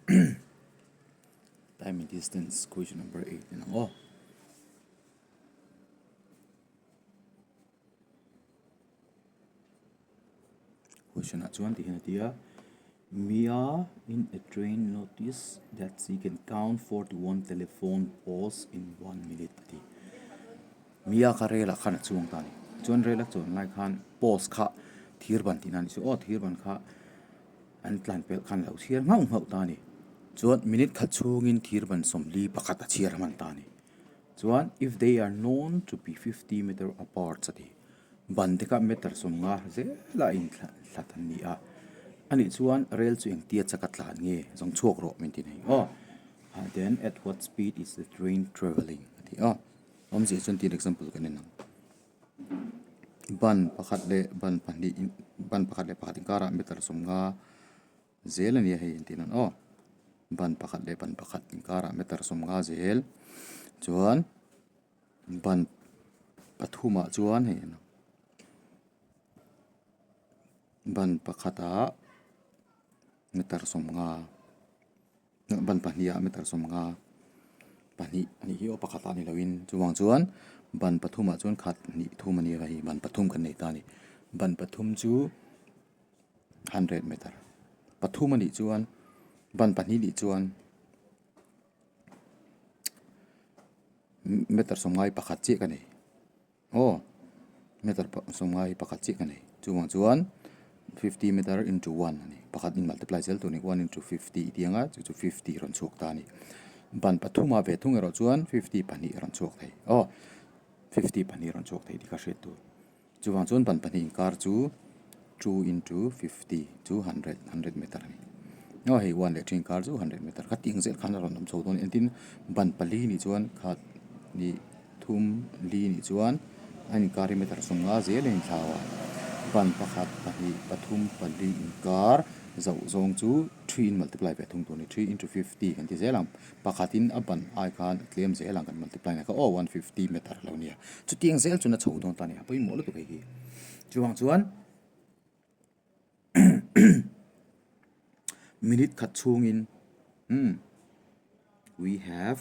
Time and distance question number 8 ni ang aw. Question ah chuan tihian a ti a, Mia in a train notice that she can count 41 telephone poles in one minute a ti. Mia kha rel ah khan a chuang ta a ni. Chuan rel a chuan lai khan post kha thir ban tihna a ni chu aw thir ban kha an tlan pelh khan a lo chhiar nghauh nghauh ta a ni. Chuan minute khat chhungin thir ban sawmli pakhat a chhiar hman ta a ni. Chuan if they are known to be 50 meter apart a ti. Ban te kha meter sawmnga zela in hlat an ni a. Anih chuan rel chu engtia chak a tlan nge zawng chhuak rawh min ti nei aw. Then at what speed is the train travelling a ti a. Awmzia chuan tin example kan en ang. Ban pakhat leh ban pahnih in ban pakhat leh pakhat inkarah meter sawmnga zel a ni a hei engtin an aw. Ban pakhat leh ban pakhat inkarah meter sawmnga zel chuan ban pathumah chuan hei ban pakhatah meter sawmnga. Ban pahnih ah meter sawmnga pahnih a nih hi aw pakhat ah ni loin chuvang chuan ban pathum ah chuan khat hnih thum a ni a hei ban pathum kan nei ta a ni ban pathum chu hundred meter pathum a nih chuan ban pahnih nih chuan meter sawmngai pakhat chiah ka nei. Aw meter sawmnga hi pakhat chiah ka nei chuvang chuan fifty meter into one a ni pakhat in multiply zel tur a ni one into fifty tih anga chu chu fifty rawn chhuak ta a ni ban pathum ah ve thung erawh chuan fifty pahnih a rawn chhuak thei aw fifty pahnih a rawn chhuak thei tih ka hriat tur chuvang chuan ban pahnih inkar chu two into fifty chu hundred hundred meter a ni aw hei one leh three inkar chu hundred meter khatiang zel khan a rawn awm chho dawn a ni engtin ban pali nih chuan khat hnih. Thum li nih chuan a inkar hi meter sawmnga zel a inthlau a, ban pakhat pahnih pathum pali inkar zoh zawng chu three in multiply ve thung tur a ni three into fifty kan ti zel ang pakhatin a ban ai khan a tlem zel ang kan multiply na kha aw one fifty meter a lo nia chutiang zel chuan a chho dawn ta a ni a pawimawh lutuk hei hi chuvang chuan minute khat chhungin umm we have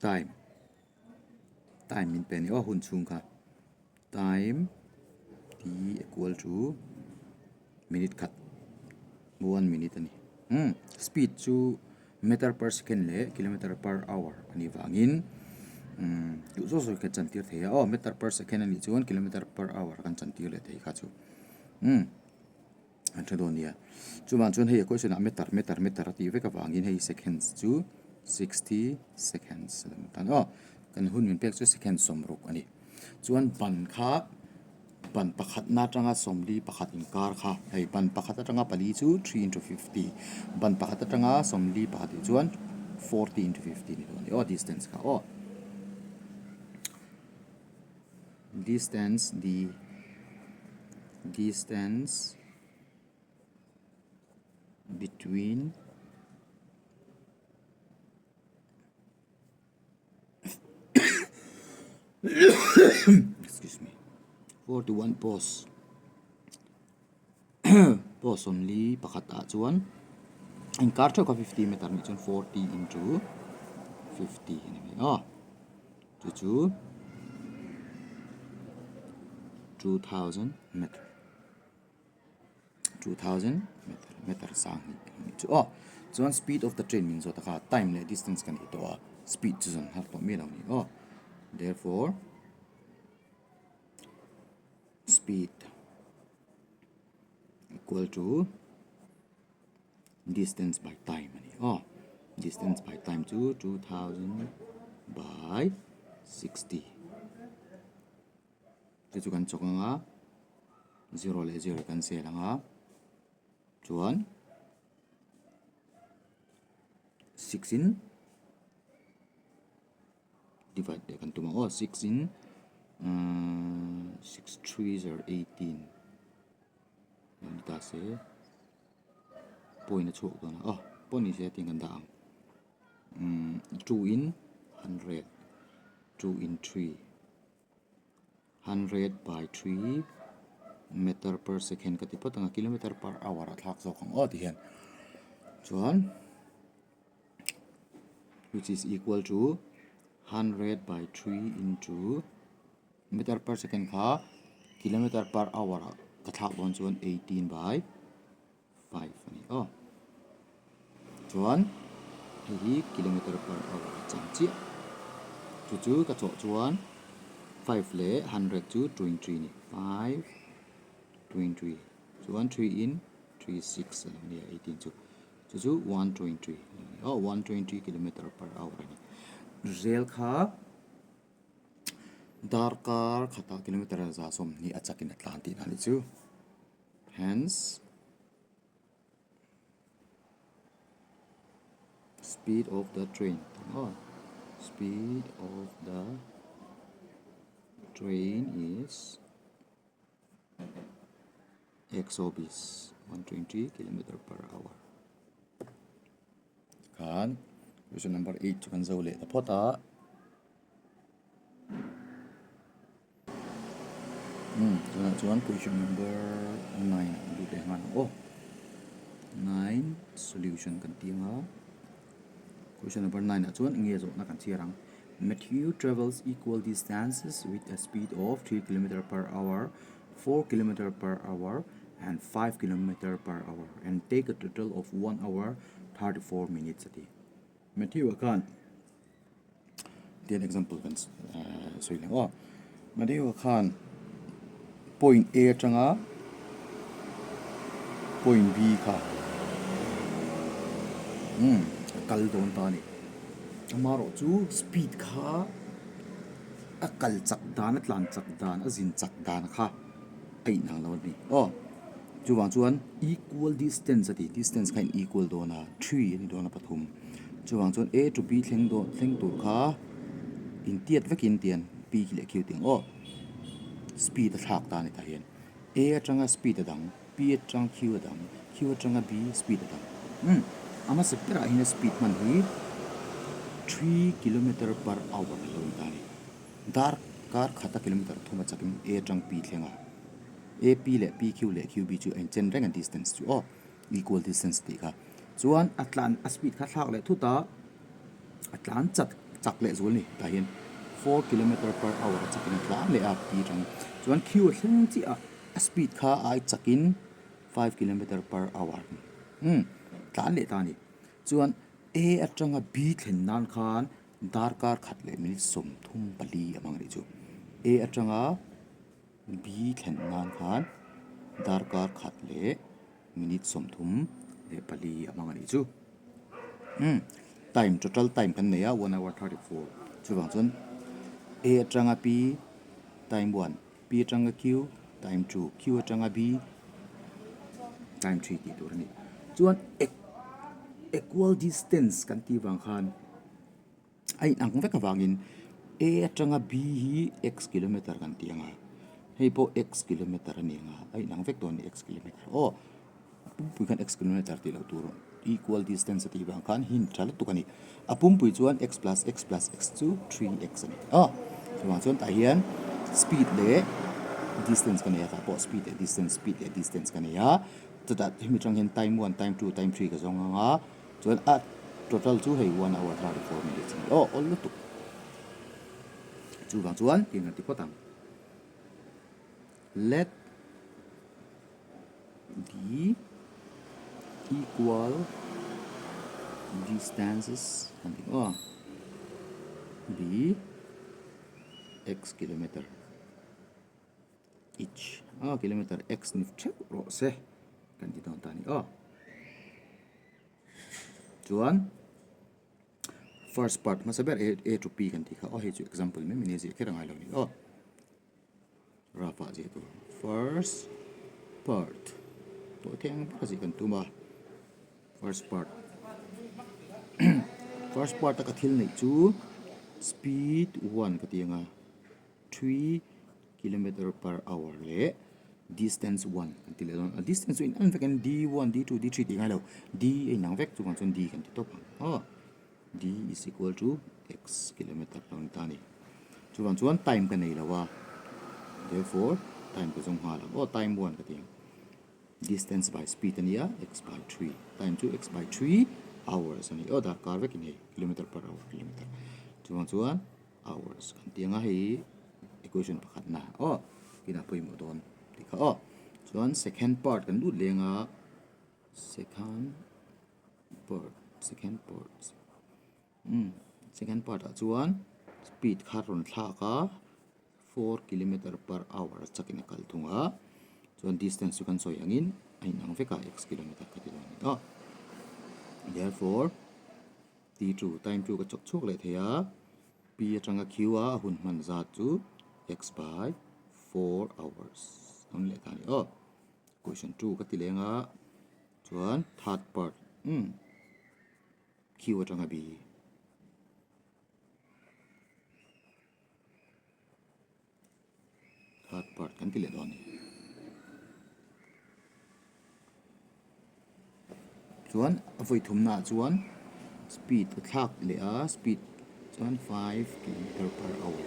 time time min pe a ni aw hun chhung kha time t equal to minute khat one minute a ni umm speed chu meter per second leh kilometer per hour a nih vangin umm duh zawk zawk kan chantir thei a aw meter per second a nih chuan kilometer per hour kan chantir leh thei kha chu umm an tha dawn nia chuvang chuan hei a question ah meter meter meter a tih vek avangin hei seconds chu sixty seconds a lo ni ta aw kan hun min pek chu second sawmruk a ni chuan ban kha ban pakhat na atanga sawmli pakhat inkar kha hei ban pakhat atanga pali chu three into fifty ban pakhat atanga sawmli pakhat tih chuan forty into fifty ni dawn a ni aw distance kha aw distance the distance between excuse me 41 post post sawmli pakhat ah chuan inkar theuh kha 50 meter nih chuan 40 into 50 a ni mai aw chu chu 2000 meter. 2000 meter meter sang hi a nih chu aw chuan speed of the train min zawt a kha time leh distance kan nei tawh a speed chu zawn har tawh miah lo a ni aw therefore speed equal to distance by time a ni aw distance by time chu 2000 by 60. Chu chu kan chawk ang a, zero leh zero kan sel ang a, chuan six in divide leh kan tum ang aw six in uhh six three zero eighteen ni ta se point a chhuak dawn a aw pawh ni se tin kan dah ang umm two in hundred two in three. Hundred by three meter per second ka ti phawt ang a kilometer per hour a thlak zawk ang aw ti hian. Chuan which is equal to 100 by 3 into meter per second kha kilometer per hour ah ka thlak dawn chuan 18 by 5 a ni aw. Chuan hei hi kilometer per hour a chang chiah. Chu chu ka chawh chuan 5 leh 100 chu 20 a ni. 5 20 chuan 3 in 3 6 a lo nia 18 chu. Chu chu 120 a lo ni aw. 120 kilometer per hour a ni. Rel kha darkar khatah kilometer 120 a chakin a tlan tihna a nih chu. Hence, speed of the train oh, speed of the train is x obis 120 kilometer per hour. Khan question number 8 chu kan zo leh ta phawt a. Umm tunah chuan question number 9 ah lut leh nghal ang aw. 9 solution kan ti anga question number 9 ah chuan enge zawhna kan chhiar ang. Matthew travels equal distances with a speed of 3 kilometer per hour, 4 kilometer per hour and 5 kilometer per hour and take a total of 1 hour 34 minutes a ti. Matthew ah khan Tian example kan sawi leh aw. Matthew khan point A atanga point B kha umm a kal dawn ta a ni. Amaherawh chu speed kha a kal chak dan a tlan chak dan a zin chak dan kha a inang lo a ni aw. Chuvang chuan equal distance a ti, distance kha in equal dawn a, three a ni dawn a pathum. Chuvang chuan A to B thleng dawn thleng tur kha intiat vekin tian P khi leh Q tih ang aw. Speed a thlak ta a ni tah hian. A atanga speed a dang, P atang Q a dang, Q atanga B speed a dang. Umm a hmasa berah hian a speed hman hi three kilometer per hour a lo ni ta a ni. Dar kar khata kilometer thum a chakin A atang P thleng a. AP leh PQ leh QB chu a inchen reng a distance chu aw equal distance tih kha. Chuan a tlan a speed kha thlak leh thut a, a tlan chak chak leh zual a ni tah hian 4 kilometer per hour a chakin a tlan leh a P atang. Chuan Q a thleng chiah a, a speed kha ai chakin 5 kilometer per hour umm tlan leh ta a ni. Chuan A atanga B thlen nan khan darkar khat leh minute 34 a hmang a nih chu. A atanga B thlen nan khan darkar khat leh minute 34 a hmang a nih chu. Umm time total time kan nei a 1 hour 34 chuvang chuan A atanga P time 1, P atanga Q time 2, Q atanga B time 3 tih tur a ni. Chuan equal distance kan tih vang khan A inang vek avangin A atanga B hi x kilometer kan tih ang a, hei pawh x kilometer a ni ang a, a inang vek dawn a ni x kilometer aw a pumpui khan x kilometer tih loh tur equal distance a tih vang khan hint tha lutuk a ni. A pumpui chuan x plus x plus x chu 3x a ni aw chuvang chuan tah hian speed leh distance ka nei a tah pawh speed leh distance speed leh distance ka nei a chutah hemi atang hian time one time two time three ka zawng ang a. Chuan a total chu hei 1 hour 34 minutes a ni aw awl lutuk. Chuvang chuan tin kan ti phawt ang. Let the equal distances kan ti aw be x kilometer each a kilometer x ni theuh rawh se kan ti dawn ta a ni aw. Chuan first part hmasa ber A A to P kan tih kha aw hei chu example mai mai nia ziah kher a ngai lo a ni aw. Rough ah ziah tur first part tawh thei ang ber a ziah kan tum a first part first part a ka thil neih chu speed 1 ka ti ang a. 3 kilometer per hour leh distance 1 kan ti leh dawn a distance chu in ang vekin d1 d2 d3 tih ngai lo d a inang vek chuvang chuan d kan ti tawp ang aw d is equal to x kilometer lo ni ta a ni chuvang chuan time ka nei lo a therefore time ka zawng nghal ang aw time 1 ka ti ang. Distance by speed a nia, x by 3. Time chu x by 3 hours a ni. Aw darkar vekin hei kilometer per hour kilometer. Chuvang chuan hours kan ti anga hei equation pakhat na aw kinah pawimawh dawn tih kha aw. Chuan second part kan lut leng a second part second part umm second part ah chuan speed kha rawn thlak a. 4 kilometer per hour a chakin a kal thung a, chuan distance chu kan sawi angin a inang vek a x kilometer ka ti dawn a ni a. Therefore, t2 time 2 ka chawk chhuak leh thei a, p atanga q a a hun hman zat chu x by 4 hours a awm leh ta a ni aw. Question 2 ka ti leng a, chuan third part umm q atanga b. Third part kan ti leh dawn a ni. Chuan a vawi thumnaah chuan speed a thlak leh a speed chuan 5 kilometer per hour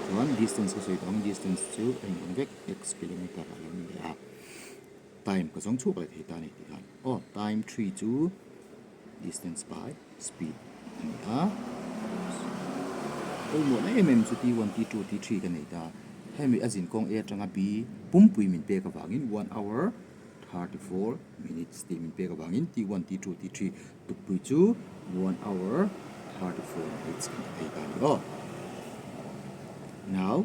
chuan distance ka sawi tawh ang distance chu a inang vek x kilometer a lo ni leh a time ka zawng chhuak leh thei ta a ni tih khan aw time 3 chu distance by speed a ni a. Pawimawhna em em chu T1, T2, T3 ka nei ta. Hemi a zin kawng A atanga B pumpui min pek avangin 1 hour 34 minutes tih min pek avangin T1, T2, T3 tukpui chu 1 hour 34 minutes kan ti thei ta a ni aw. Now,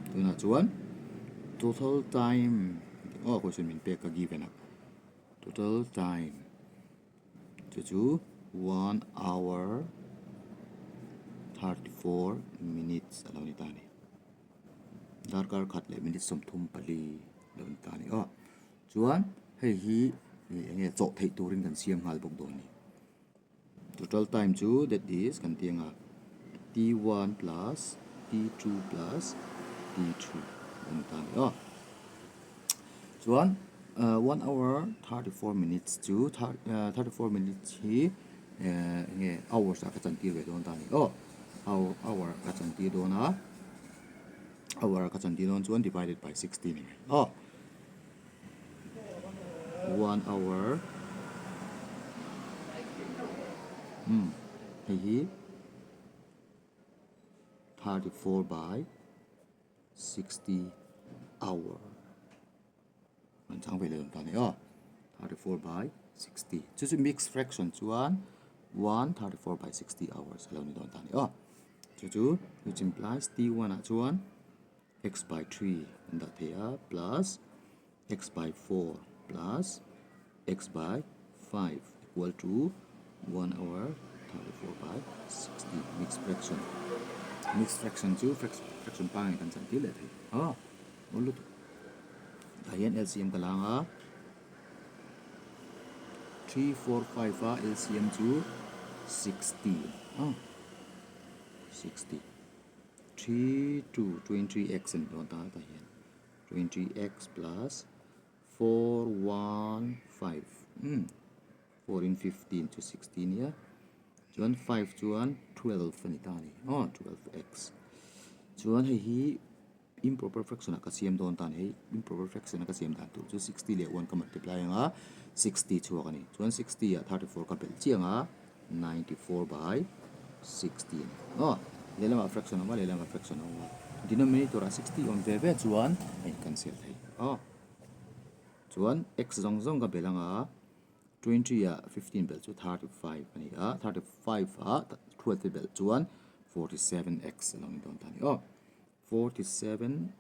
tunah chuan total time aw question min pek ka given a. Total time chu chu 1 hour 34 minutes a lo ni ta a ni. Darkar khat leh minute 34 a lo ni ta a ni aw. Chuan hei hi eng nge chawh theih turin kan siam nghal bawk dawn a ni. Total time chu that is kan ti anga T1 plus T2 plus T3 a ni ta a ni aw. Chuan 1 hour 34 minutes chu 34 minutes hi eng nge hours ah ka chantir ve dawn ta a ni aw. Hour ka chantir dawn a, hour ka chantir dawn chuan divided by 60 a ni mai aw. 1 hour hei hi 34 by 60 hour an chang ve leh dawn ta a ni aw 34 by 60 chu chu mixed fraction chuan 1 34 by 60 hours a lo ni dawn ta a ni aw chu chu which implies T1 ah chuan x by 3 an dah thei a plus x by 4 plus x by 5 equal to 1 hour 34 by 60 mixed fraction mixed fraction chu fraction pangai kan chan tir leh thei aw aw lutuk tah hian LCM ka lang a 3 4 5 a LCM chu 60 aw 60 3 2 20x a ni dawn ta tah hian 20x plus 4 1 5 4 in 15 chu 60 nia chuan 5 chuan 12 a ni ta a ni aw 12x chuan hei hi improper fraction ah ka siam dawn ta a ni hei improper fraction a ka siam dan tur chu 60 leh 1 ka multiply anga 60 chhuak a ni chuan 60 ah 34 ka belh chiang a 94 by 60 a ni aw lehlamah fraction a awm a lehlamah fraction a awm a denominator ah 60 awm ve ve chuan a in cancel thei aw chuan x zawng zawng ka belh anga 20 ah 15 belh chu 35 a ni a 35 ah 12 belh chuan 47x a lo ni dawn ta a ni aw 47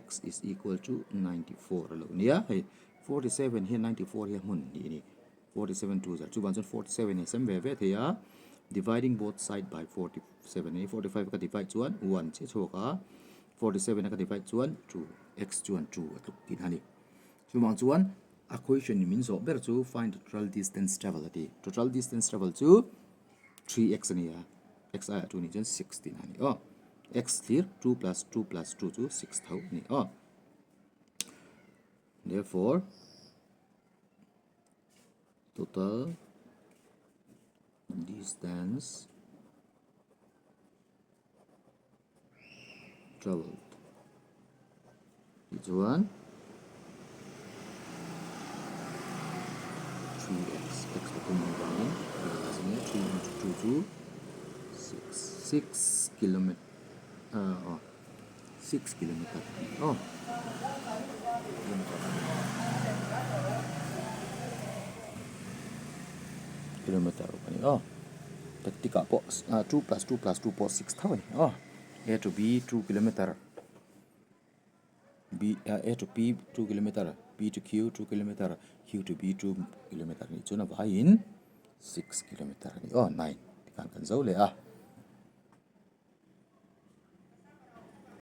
x is equal to 94 a lo nia hei 47 hian 94 hi a hmun ni a ni 47 two zar chuvang chuan 47 hi a sem ve ve thei a dividing both side by 47 a ni 45 ka divide chuan 1 chiah chhuak a 47 a ka divide chuan 2 x chuan 2 a tluk tihna a ni chuvang chuan a question in min zawh ber chu find the total distance travel a ti total distance travel chu 3x a ni a x aiah 2 nih chuan 6 tihna a ni aw x thlir 2 plus 2 plus 2 chu 6 tho a ni aw therefore total distance traveled tih chuan X pathum a vangin 3 into 2 chu 6 6 kilometer aw 6 kilometer a ni aw. Kilometer a ni aw. Tactic ah pawh 2 plus 2 plus 2 pawh 6 tho a ni aw. A to B 2 kilometer. B A to P 2 kilometer, P to Q 2 kilometer, Q to B 2 kilometer nih chuan a vaiin 6 kilometer a ni aw, 9 tikhan kan zo leh a.